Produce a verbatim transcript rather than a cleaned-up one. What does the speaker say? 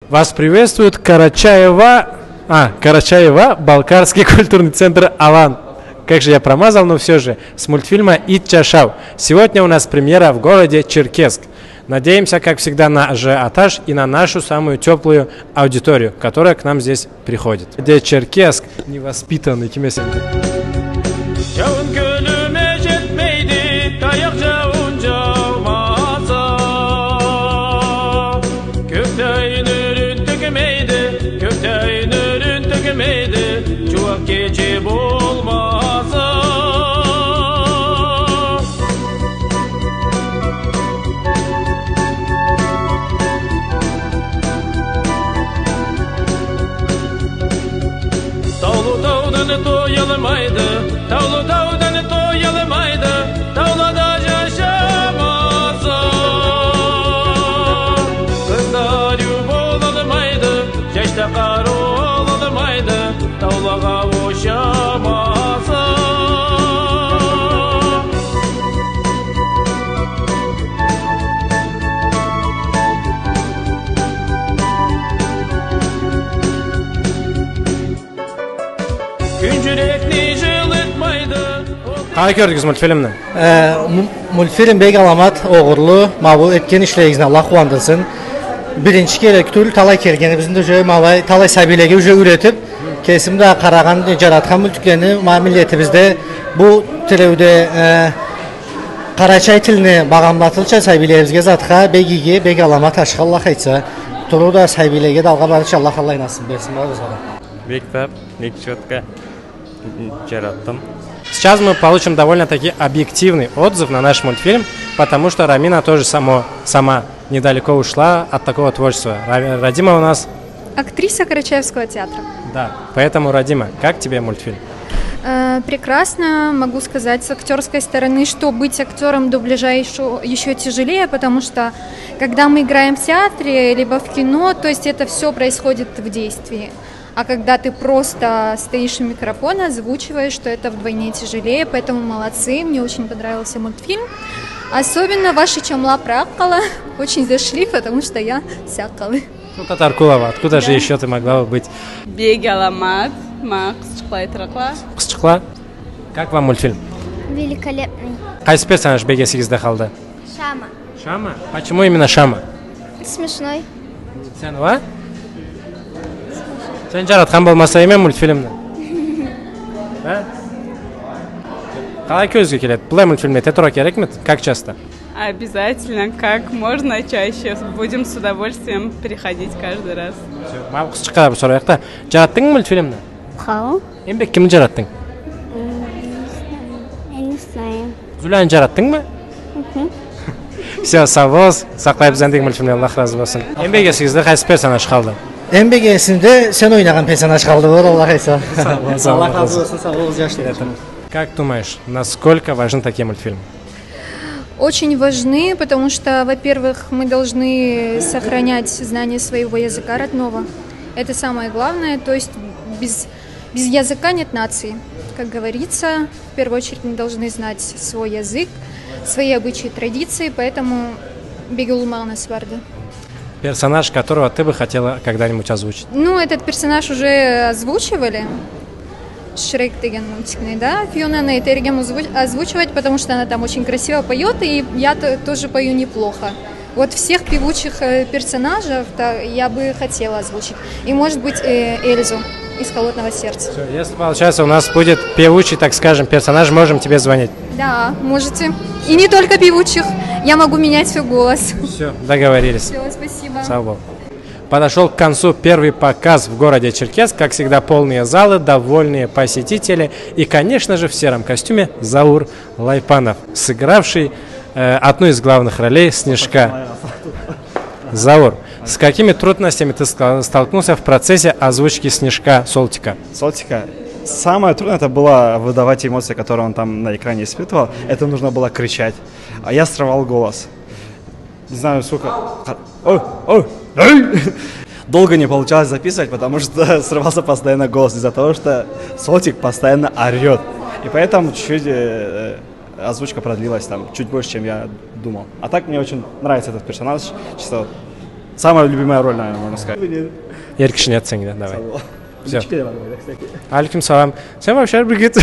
Вас приветствует Карачаево, а, Карачаево, Балкарский культурный центр «Алан». Как же я промазал, но всё же, с мультфильма «Ит чашау». Сегодня у нас премьера в городе Черкесск. Надеемся, как всегда, на ажиотаж и на нашу самую тёплую аудиторию, которая к нам здесь приходит. Де Черкесск, невоспитанный, ким эсенг? Жауун кюлюме жетмейди, таяк жауун жаумаса. Кёкде ай нюрюн тёгмейди, кёкде ай нюрюн тёгмейди, жууап кече болмаса. Таулу таудан тоялмайды, таулу таудан тоялмайды, таулада жашамаса. Къыз да ариу болалмайды, жаш да къарыу болалмайды, таулагъа ушамаса. Кюн жюрекни жылытмайды. Къалай кёрдюгюз мультфильмни? Э, му-, мультфильм бек аламат, огъурлу, ма бу этген ишлеригизни Аллах къууандырсын. Биринчи кере тюл, талай келгенибизни да уже, ма алай, талай сабийлеге уже юретип, кесим да къарагъан, жаратхан мультиклени, ма миллетибизде бу тилеуде, э, къарачай тилни багъамлатырча сабийлерибизге, затха бек иги, бек аламат ашхы, Аллах айтса. Туру да сабийлеге да алгъа барырча Аллах аллай насып берсин, барыбызгъа да. Бек тап, бек чётко. Жараттым. Сейчас мы получим довольно-таки объективный отзыв на наш мультфильм, потому что Рамина тоже само, сама недалеко ушла от такого творчества. Ра-, Радима у нас актриса Карачаевского театра. Да, поэтому, Радима, как тебе мультфильм? Э, прекрасно. Могу сказать с актёрской стороны, что быть актёром дубляжа ещё, ещё тяжелее, потому что когда мы играем в театре либо в кино, то есть это всё происходит в действии. А когда ты просто стоишь у микрофона, озвучиваешь, то это вдвойне тяжелее, поэтому молодцы, мне очень понравился мультфильм. Особенно ваши чамла про Аккъала очень зашли, потому что я с Аккъалы. Ну, Татаркулова, откуда же ещё ты могла бы быть? Бек аламат, ма къызчыкъла айтыракъла. Къызчыкъла, как вам мультфильм? Великолепный. Къайсы персонаж бек эсигизде къалды? Шама. Шама? Почему именно Шама? Смешной. Сен уа? Сен жаратхан болмаса эдинг мультфильмни? А? Къалай кёзюгюзге келеди? Былай мультфильм эте турургъа керекмиди? Как часто? Обязательно, как можно чаще. Будем с удовольствием приходить каждый раз. Всё, ма бу къызчыкъгъа да бир сорайыкъ да. Жаратдынгмы мультфильмни? Хау. Эм бек кимни жаратдынг? М, не знаю. Зуляны жаратдынгмы? Мгм. Всё, сау бол, сакълайбыз андагъы мультфильмлени, Аллах разы болсун. Эм бек эсигизде къайсы персонаж къалды? Эм бек эсимде сен ойнагъан персонаж къалды, вот, Аллах айтса. Сау бол, сау бол. Аллах разы болсун, сау бол, жаш. Как думаешь, насколько важны такие мультфильмы? Очень важны, потому что, во-первых, мы должны сохранять знание своего языка родного. Это самое главное. То есть без, без языка нет нации. Как говорится, в первую очередь мы должны знать свой язык, свои обычаи, традиции, поэтому бек уллу магъанасы барды. Персонаж, которого ты бы хотела когда-нибудь озвучить? Ну, этот персонаж уже озвучивали. Шрек деген мультикни, да? Фионаны этерикме озву-, озвучивать, потому что она там очень красиво поёт, и я то-, тоже пою неплохо. Вот всех певучих, э, персонажей, да, я бы хотела озвучить. И, может быть, э, Эльзу из «Холодного сердца». Всё, если получается, у нас будет певучий, так скажем, персонаж, можем тебе звонить. Да, можете. И не только певучих. Я могу менять свой голос. Всё, договорились. Всё, спасибо. Сау бол. Подошёл к концу первый показ в городе Черкесск. Как всегда, полные залы, довольные посетители и, конечно же, в сером костюме Заур Лайпанов, сыгравший, э, одну из главных ролей Снежка. Заур, с какими трудностями ты ска-, столкнулся в процессе озвучки Снежка Солтика? Солтика. Самое трудное это было выдавать эмоции, которые он там на экране испытывал. Это нужно было кричать. А я срывал голос. Не знаю, сколько. Ха-, о, о, эй! Долго не получалось записывать, потому что срывался постоянно голос из-за того, что Солтик постоянно орёт. И поэтому чуть-чуть, э, озвучка продлилась там чуть больше, чем я думал. А так мне очень нравится этот персонаж, чисто Самая любимая роль, наверное, можно сказать. Эр кишини этсенг да, давай. Сау бол. Всё. Алейкум салам. Сен вообще бир кет.